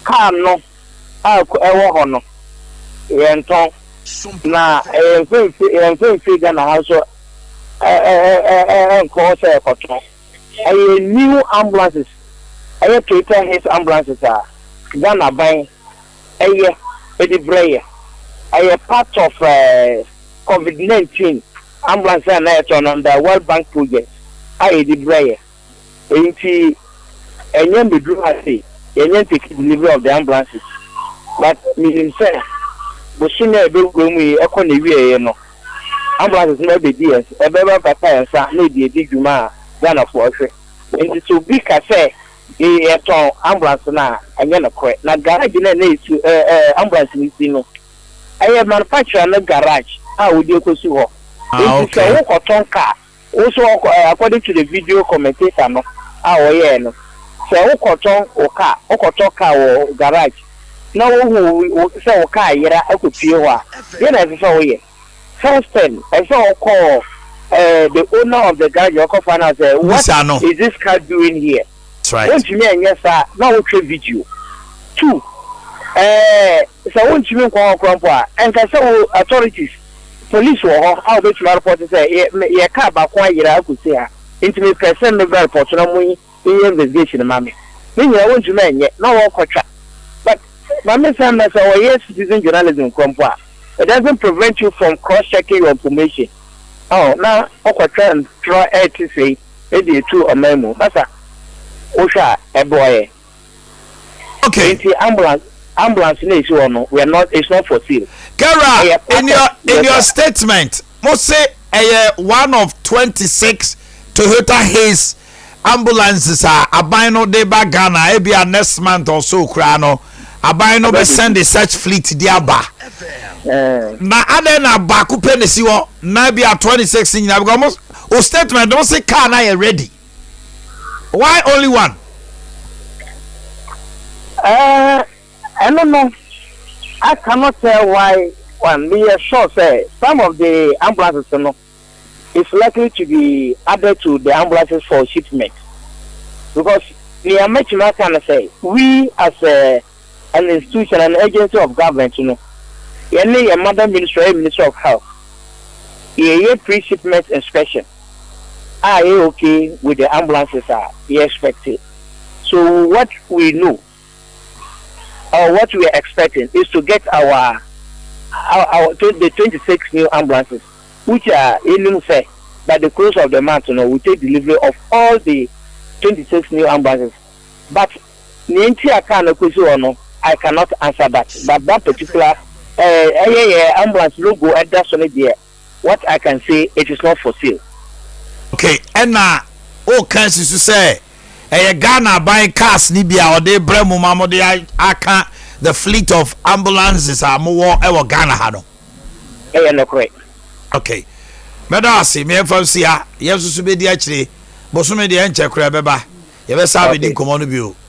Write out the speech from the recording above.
Car no a ɛwɔ hɔ no, yɛntɔn na yɛmfa mfiri Ghana ha nso ɛnkɔ sɛ ɛkɔtɔn. Ɛyɛ new ambulances, ɛyɛ Toyota Hiace ambulances a Ghana ban ɛyɛ ɛde brɛ yɛ. Ɛyɛ part of COVID-19 ambulance a na yɛtɔ no under World Bank project a yɛde brɛ yɛ. Nti ɛnyɛ mbɛduru ha sei, yɛnyɛ take delivery of the ambulances, but menim sɛ bosome a ɛbɛwura mu yi ɛkɔ na ewieɛ no, ambulances no ɛbɛdi yɛn, ɛbɛba bata yɛn nsa na ebi edi dwuma a Ghanafoɔ hwɛ. Nti sɛ obi ka sɛ yɛtɔn ambulance no a, ɛnyɛ nokorɛ. Na garage no a na esi ɛɛ ɛɛ ambulance no si no, ɛyɛ manufacturer no garage a wɔde ekosi hɔ. Nti sɛ wokɔtɔn car woso ɔkɔ according to the video commentator no a wɔyɛɛ no, sɛ wokɔtɔn wo car, wokɔtɔ car wɔ garage na wohu sɛ wo car yera akɔpie hɔ a, deɛ na ɛsɛ sɛ woyɛ first thing, ɛsɛ sɛ wɔkɔ the owner of the garage, ɔkɔ find out sɛ what is this car doing here. Wontumi ɛnyɛ saa na wotwa video two, sɛ wontumi nkɔ hɔ koraa mpo a, ɛnka sɛ wo authorities, police wɔ hɔ a wobɛtumi areport sɛ yɛ car baako ayera akɔsi ha, nti mepɛ sɛ mebɛ report na mo nyɛ investigation ma me. Ne nyinaa wontumi ɛnyɛ na wɔkɔtwa. But maame sam na sɛ wɔyɛ citizen journalism koraa mpo a, it doesn't prevent you from cross checking your information. Oh, na ɔkɔtwa ntorɔ ɛɛte sɛ ɛde etu ɔman mu basa, wohwɛ a ɛboa yɛ. Nti ambulance na esi hɔ no, we are not, it's not for sale. Kera, in your statement, mo say ɛyɛ one of 26 Toyota Hiace ambulances a aban no de ba Ghana. Ebi a next month or so koraa no, aban no bɛ send the such fleet de aba. Na adan na baako pɛ na si hɔ na bi a 26 nyinaa, because almost o statement mo say car na yɛ ready, why only one? I don't know. I cannot tell why one. We are sure say some of the ambulances no is likely to be added to the ambulances for shipment, because the American can say we as an institution, an agency of government, yɛne yɛ mother ministry, Ministry of Health, yɛyɛ pre-shipment inspection a yɛ okay with the ambulances a yɛ expect it. So what we know or what we are expecting is to get our the 26 new ambulances, which are in say by the close of the month, we take delivery of all the 26 new ambulances. But nea nti a car no kɔsi hɔ no, I cannot answer that. But that particular ɛyɛ yɛ ambulance logo ɛda so no deɛ, what I can say, it is not for sale. Okay, ɛna o kan si so sɛ ɛyɛ Ghana aban cars ni bi a ɔde brɛ mu ma mo de aka the fleet of ambulances a mowɔ ɛwɔ Ghana ha no. Ɛyɛ nokorɛ. Okay, mɛda ase. Mmiɛnfa nsi ha, yɛn nso so bɛdi akyire. Bosome deɛ, ɛnkyɛ koraa ɛbɛba, yɛbɛsa abɛdi nkɔmmɔ no bio.